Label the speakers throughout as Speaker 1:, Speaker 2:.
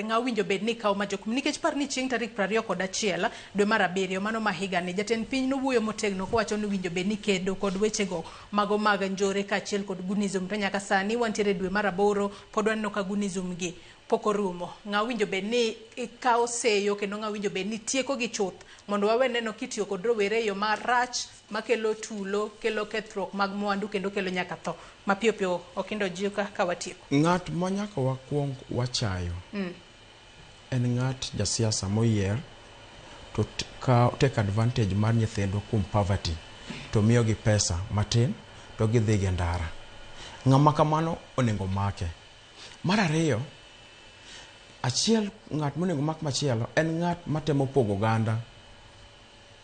Speaker 1: Ng'a owinjo bed ni kawo majukumu nikech par ni chieng' tarik 21 dwe mar abiriyo mano ma higani jatend piny nowuoyo motegno kowacho ni owinjo bed ni kedo kod wechego mago mag njore kaachiel kod gunism to nyaka sani wantiere dwe mar aboro pod waneno ka gunism gi pok orumo. Ng'a owinjo bed ni kawo seyo kendo ng'a owinjo bed ni tieko gi chuth mondo wawe neno kitiyo kod rowere e yo marach makelo tulo, kelo kethruok mag mwandu kendo kelo nyaka tho. Mapiyo piyo Okindo Ojiuka ka watieko.
Speaker 2: Ng'at ma nyaka wakwong wachayo en ng'at jasiasa moyier to take advantage mar nyithindwa kuom poverty to miyogi pesa matin to gidhi go e ndara. Ng'ama kamano onego make. Mar ariyo, achiel ng'at monego mak machielo en ng'at matemo pogo oganda.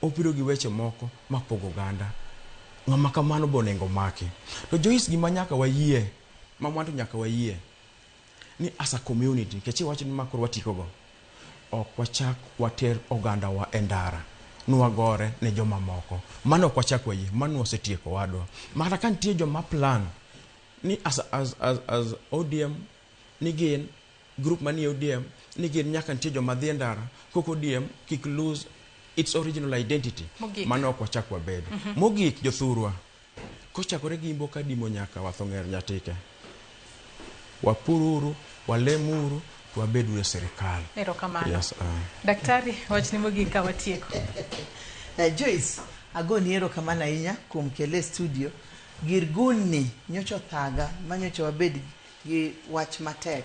Speaker 2: Obiro gi weche moko mapogo oganda. Ng'ama kamano be onego maki. To Joyce gima nyaka wayie, ma mwandu nyaka wayie, ni as a community, nikech iwacho ni ma koro watieko go, ok wachak water ogandawa e ndara nwagore ne joma moko. Mano ok wachak wayie, mano wasetieko wadwa. Makata ka nitie joma plan ni as ODM ni gin group manie ODM ni gin nyaka nitie joma dhi e ndara kok ODM kik lose its original identity.
Speaker 1: Mogik.
Speaker 2: Mano ok wachak wabedo. Mogik jothurwa, kochakore gi Imbo Kadimo nyaka Wathong'er Nyatike, wapururu, walemuru, to wabeduru e sirikal.
Speaker 1: Erokamano.
Speaker 2: Yes.
Speaker 1: Daktari, wachni mogik ka watieko.
Speaker 3: Joyce, agoni erokamano ahinya kuom kele e studio. Gir gun ni nyocha othaga ma nyocha wabed gi wach matek.